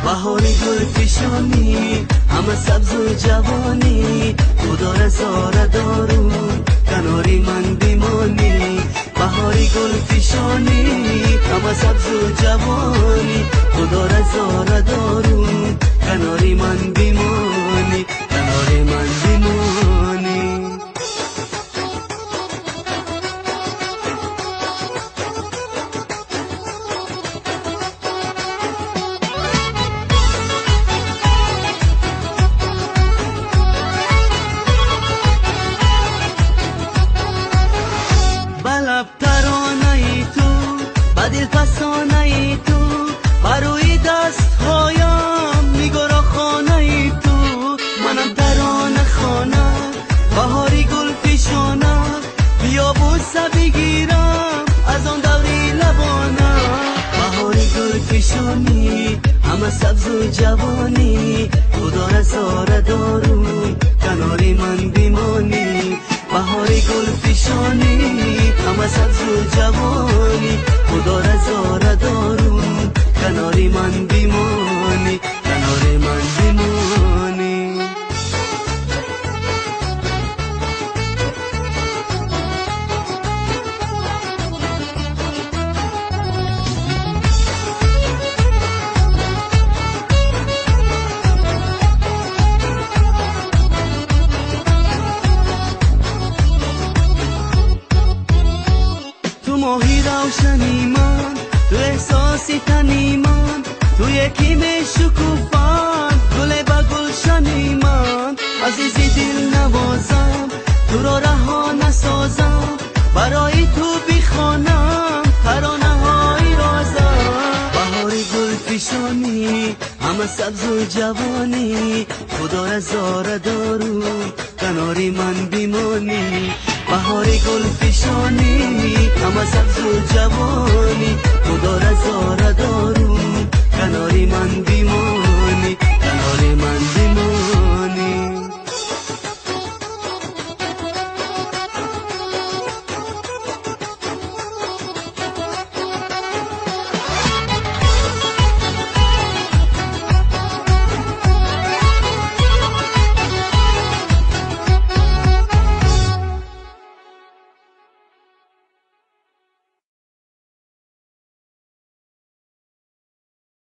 بهاری گل فشانی همه سبز و جوانی، خدا رضا دارو کناری من بیمانی. بهاری گل فشانی همه سبز و جوانی، خدا رضا دارو کناری من بیمانی، کناری من بیمانی. دل فسانه تو بروی دست هایم نگارا خانه تو، منم ترانه خانه بهاری گل فشانه، بیا بوسه بگیرم از آن دوری لبانه. بهاری گل فشانی همه سبز و جوانی، خدا رضا دارو کناری من بیمانی. بهاری گل فشانی همه سبز و جوانی، خدا رضا دارو کناری من بیمانی، کناری من بیمانی. تو ماهی روشنی من، تو احساسی تنی من، تو یکی می شکوفان گل به گلشنی من. عزیزی دل نوازم تو را رها نسازم، برای تو بخوانم ترانه های رازم. بهاری گل فشانی همه سبز و جوانی، خدا رضا دارو کناری من بیمانی. بهاری گل فشانی همه سبز و جوانی، خدا رضا دارو کناری من بیمانی، کناری من بیمانی.